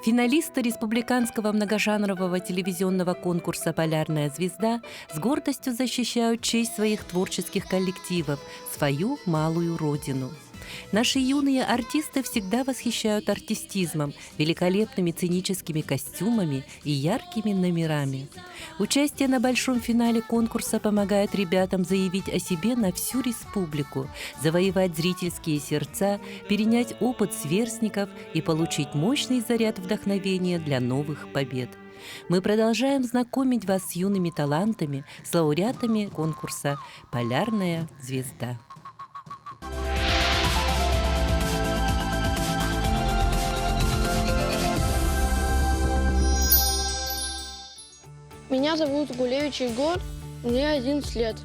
Финалисты республиканского многожанрового телевизионного конкурса «Полярная звезда» с гордостью защищают честь своих творческих коллективов, свою малую родину. Наши юные артисты всегда восхищают артистизмом, великолепными циническими костюмами и яркими номерами. Участие на большом финале конкурса помогает ребятам заявить о себе на всю республику, завоевать зрительские сердца, перенять опыт сверстников и получить мощный заряд вдохновения для новых побед. Мы продолжаем знакомить вас с юными талантами, с лауреатами конкурса «Полярная звезда». Меня зовут Гулевич Егор, мне 11 лет.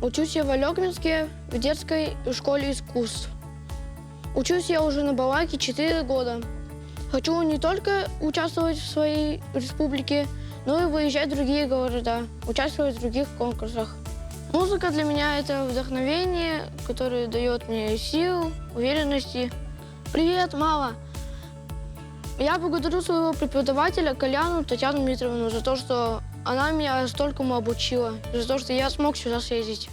Учусь я в Олекминске в детской школе искусств. Учусь я уже на Балаке 4 года. Хочу не только участвовать в своей республике, но и выезжать в другие города, участвовать в других конкурсах. Музыка для меня – это вдохновение, которое дает мне сил, уверенности. Привет, мама! Я благодарю своего преподавателя Коляну Татьяну Дмитриевну за то, что она меня столькому обучила, за то, что я смог сюда съездить.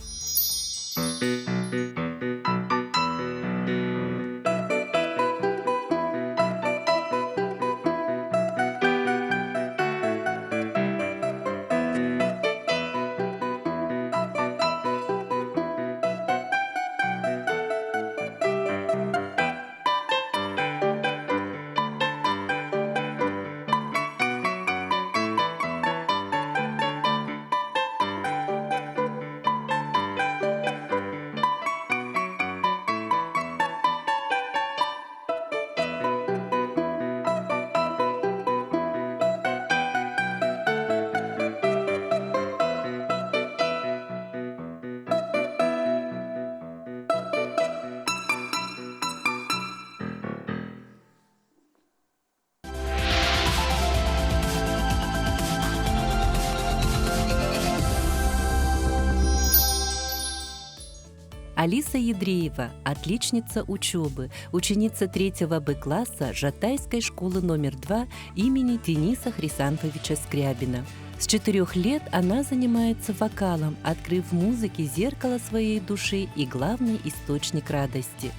Алиса Ядреева – отличница учебы, ученица 3 Б-класса Жатайской школы номер 2 имени Дениса Хрисанфовича Скрябина. С 4 лет она занимается вокалом, открыв в музыке зеркало своей души и главный источник радости.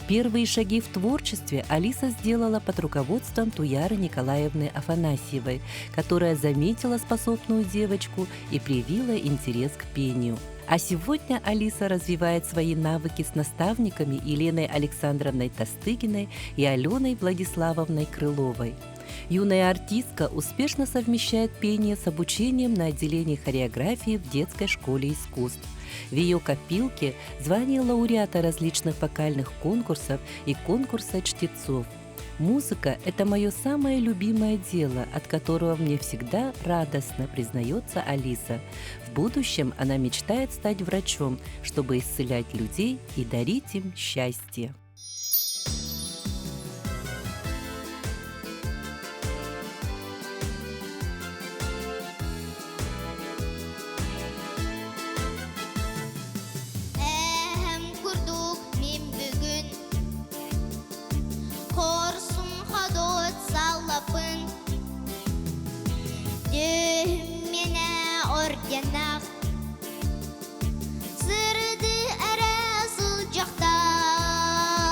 Первые шаги в творчестве Алиса сделала под руководством Туяры Николаевны Афанасьевой, которая заметила способную девочку и привила интерес к пению. А сегодня Алиса развивает свои навыки с наставниками Еленой Александровной Тостыгиной и Аленой Владиславовной Крыловой. Юная артистка успешно совмещает пение с обучением на отделении хореографии в детской школе искусств. В ее копилке звание лауреата различных вокальных конкурсов и конкурса чтецов. Музыка – это мое самое любимое дело, от которого мне всегда радостно, признается Алиса. В будущем она мечтает стать врачом, чтобы исцелять людей и дарить им счастье. Эһэм курдук мин бүгүн Хорсун ходот саллапын Түһүммүнэ орденах Сырды эрэ сылдьахтаах.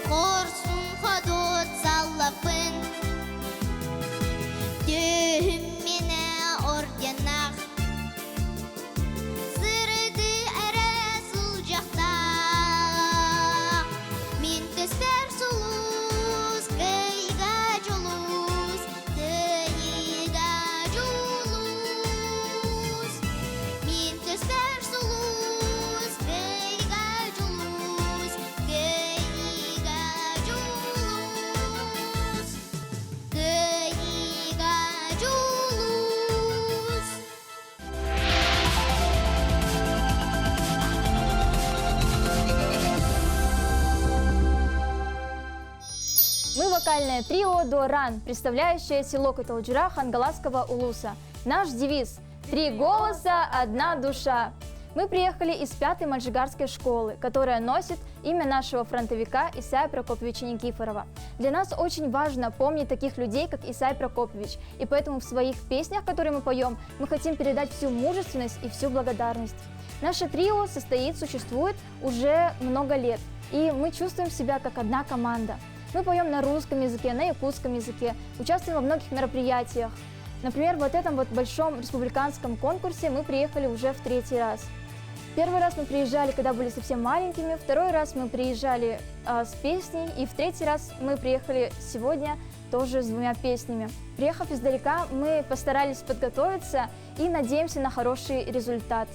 Хорсун ходут саллапын Түһүм минэ орденах Сырды эрэ сылдьахтаах Мин төспөр сулус кыйга дьулус Кыйга дьулус Мин төспөр сулус кыйга дьулус Кыйга дьулус Кыйга дьулус Мы вокальное трио «Доран», представляющее село Кыталджура Хангаласского улуса. Наш девиз «Три голоса, одна душа». Мы приехали из пятой мальжигарской школы, которая носит имя нашего фронтовика Исая Прокопьевича Никифорова. Для нас очень важно помнить таких людей, как Исай Прокопьевич, и поэтому в своих песнях, которые мы поем, мы хотим передать всю мужественность и всю благодарность. Наше трио состоит, существует уже много лет, и мы чувствуем себя как одна команда. Мы поем на русском языке, на якутском языке, участвуем во многих мероприятиях. Например, вот этом вот большом республиканском конкурсе мы приехали уже в третий раз. Первый раз мы приезжали, когда были совсем маленькими, второй раз мы приезжали э, с песней, и в третий раз мы приехали сегодня тоже с двумя песнями. Приехав издалека, мы постарались подготовиться и надеемся на хороший результат.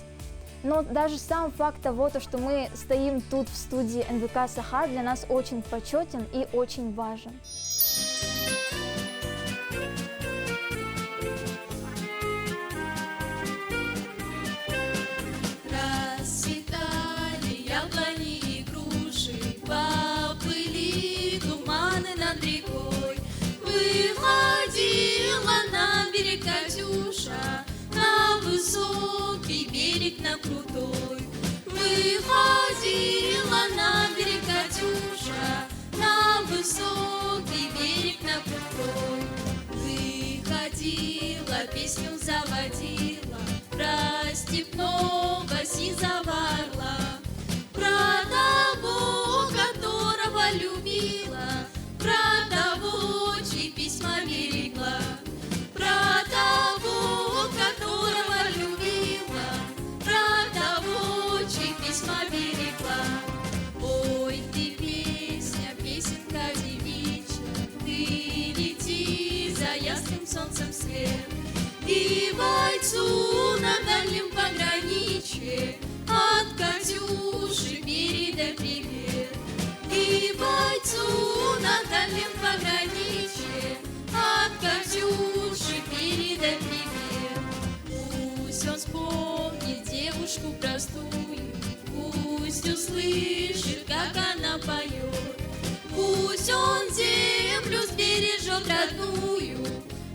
Но даже сам факт того, то, что мы стоим тут в студии НВК «Саха», для нас очень почетен и очень важен. Расцветали яблони и груши, поплыли туманы над рекой. Выходила на берег Катюша, на высокий берег, на крутой. Выходила на берег Катюша, на высокий берег, на крутой. Выходила, песню заводила про степного сизого орла, про того, которого любила, про того, чьи письма берегла, про того, которого любила, про того, чьи письма берегла. Ой, ты песня, песенка девичья, ты лети за ясным солнцем свет. И бойцу на дальнем пограничье от Катюши передай привет. И бойцу на дальнем пограничье от Катюши передай привет. Пусть он вспомнит девушку простую, пусть услышит, как она поет. Пусть он землю сбережет родную,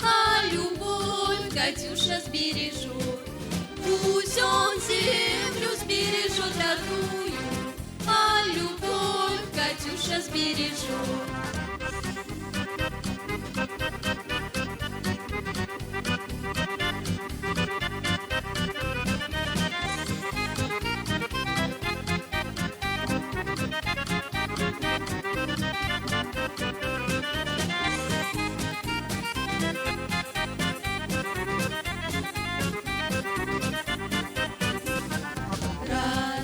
а любовь Катюша сбережет. Пусть он землю сбережет родную, а любовь Катюша сбережет.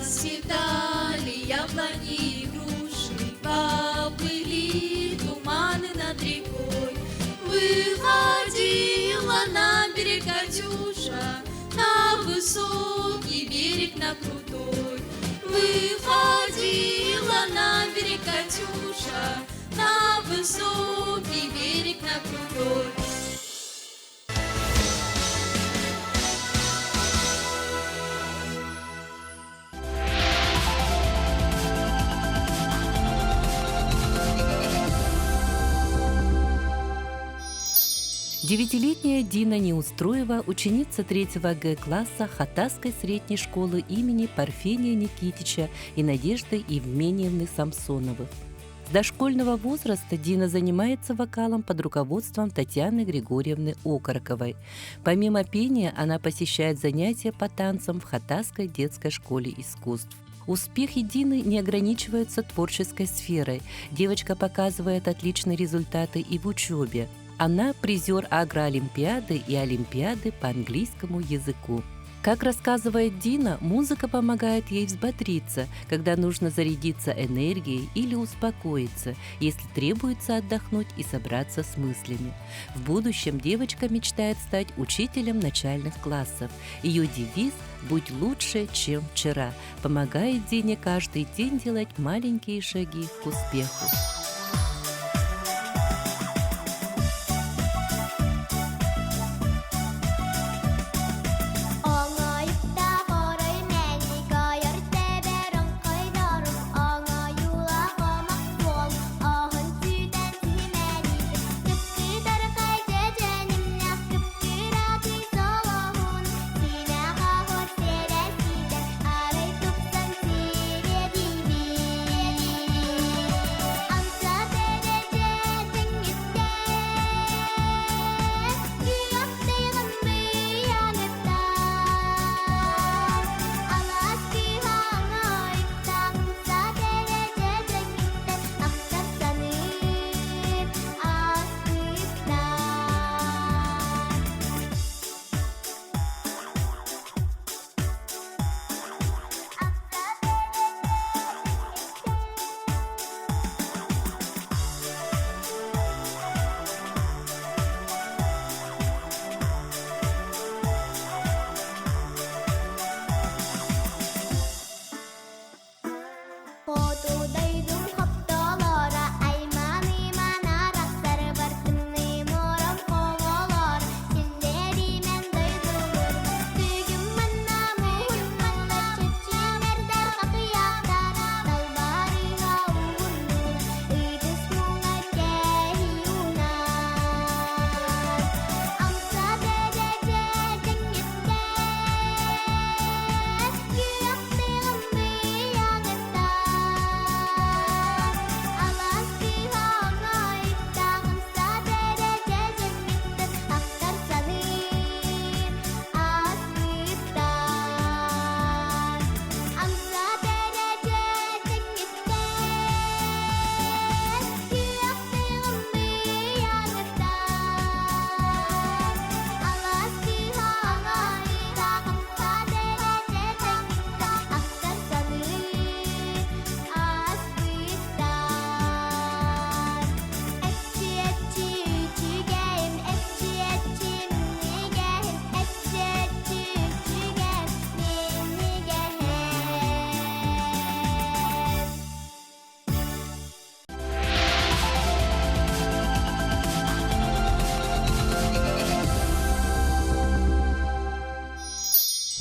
Расцветали яблони и груши, поплыли туманы над рекой. Выходила на берег Катюша, на высокий берег, на крутой. Выходила на берег Катюша, на высокий берег, на крутой. Девятилетняя Дина Неустроева, ученица третьего Г класса Хатасской средней школы имени Парфения Никитича и Надежды Евменьевны Самсоновых. С дошкольного возраста Дина занимается вокалом под руководством Татьяны Григорьевны Окороковой. Помимо пения, она посещает занятия по танцам в Хатасской детской школе искусств. Успехи Дины не ограничиваются творческой сферой. Девочка показывает отличные результаты и в учебе. Она призер агроолимпиады и олимпиады по английскому языку. Как рассказывает Дина, музыка помогает ей взбодриться, когда нужно зарядиться энергией или успокоиться, если требуется отдохнуть и собраться с мыслями. В будущем девочка мечтает стать учителем начальных классов. Ее девиз «Будь лучше, чем вчера» помогает Дине каждый день делать маленькие шаги к успеху.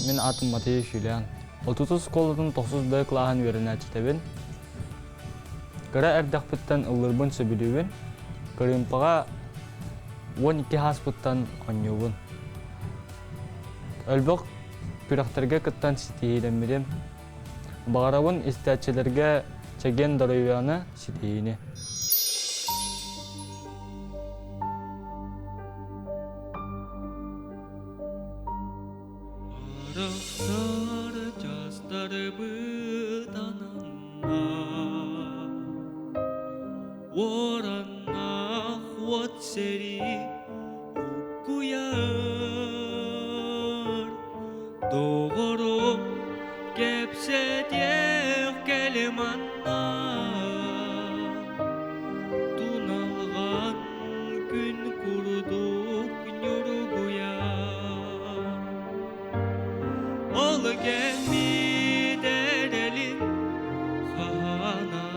Мин аатым Матвеев Юлиан. Отутус оскуолатын тохсус Д кылааһын үөрэнээччитэбин. Кыра эрдэхпиттэн ыллыырбын сөбүлүүбүн. Кырыымпаҕа 12 ааспыттан оонньуубун. Элбэх күрэхтэргэ кыттан ситиһиилэммитим. Баҕарабын истээччилэргэ чэгиэн доруобуйаны, ситиһиини. Арахсар частарбыт ананна, Уораннаах уот сэрии уккуйар. Доҕорум кэпсэтиэх кэлиманна, Туналҕан күн курдук ньургуйар. Ол кэммит эрэлин хаһана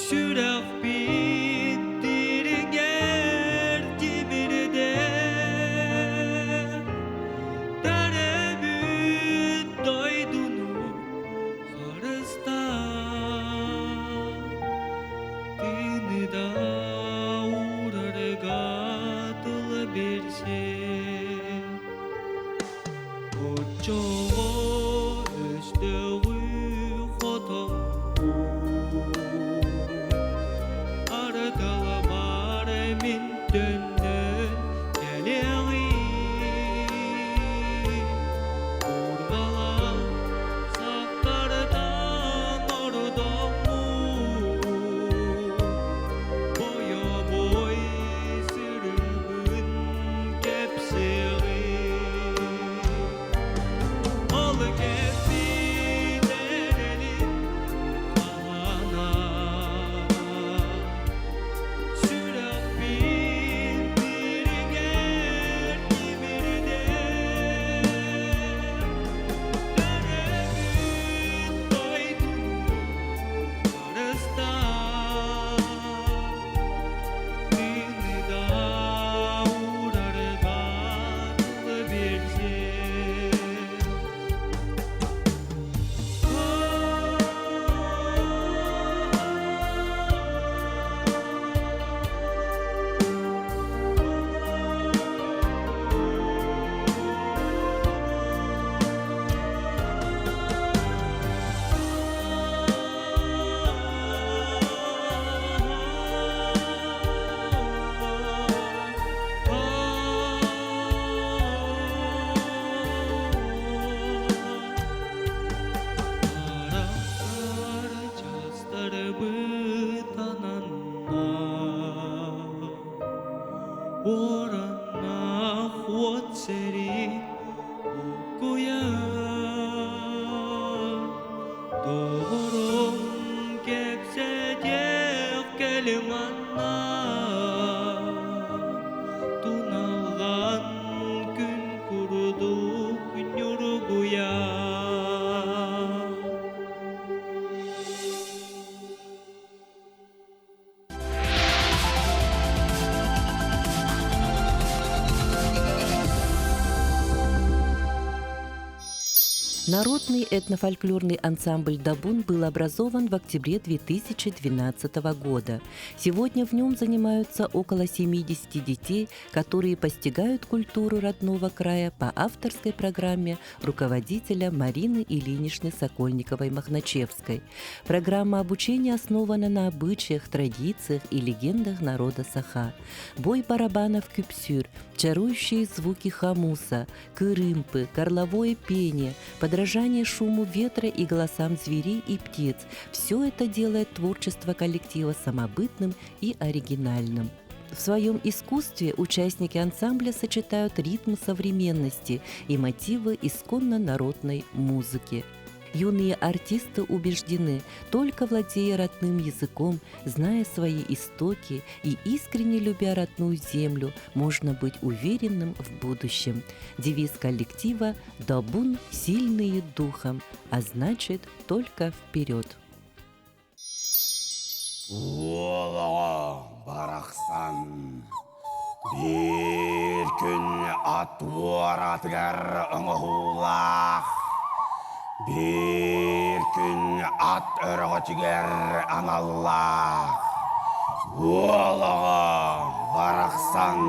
Сүрэхпит дириҥэр тимирдэ Төрөөбүт дойдуну харыстаан Тыыны да уурарга тыл берсе Оччоҕо өстөөҕү хотон Арыталабар мин төннөн кэлиэҕим Урҕалаах Бытананна Уораннаах уот сэрии уккуйа Доҕорум кэпсэтиэх кэлиманна Туналҕан күн курдук ньургуйа. Народный этнофольклорный ансамбль «Дабун» был образован в октябре 2012 года. Сегодня в нем занимаются около 70 детей, которые постигают культуру родного края по авторской программе руководителя Марины Ильиничны Сокольниковой-Махначевской. Программа обучения основана на обычаях, традициях и легендах народа Саха. Бой барабанов кюпсюр, чарующие звуки хамуса, кырымпы, горловое пение, подражание шуму ветра и голосам зверей и птиц – все это делает творчество коллектива самобытным и оригинальным. В своем искусстве участники ансамбля сочетают ритм современности и мотивы исконно народной музыки. Юные артисты убеждены, только владея родным языком, зная свои истоки и искренне любя родную землю, можно быть уверенным в будущем. Девиз коллектива «Добун сильные духом», а значит только вперед. Уолаҕа барахсан биир күн ат уоратыгар оҥоһуулаах, биир күн ат өрөҕөтүгэр аналлаах. Уолаҕа барахсан.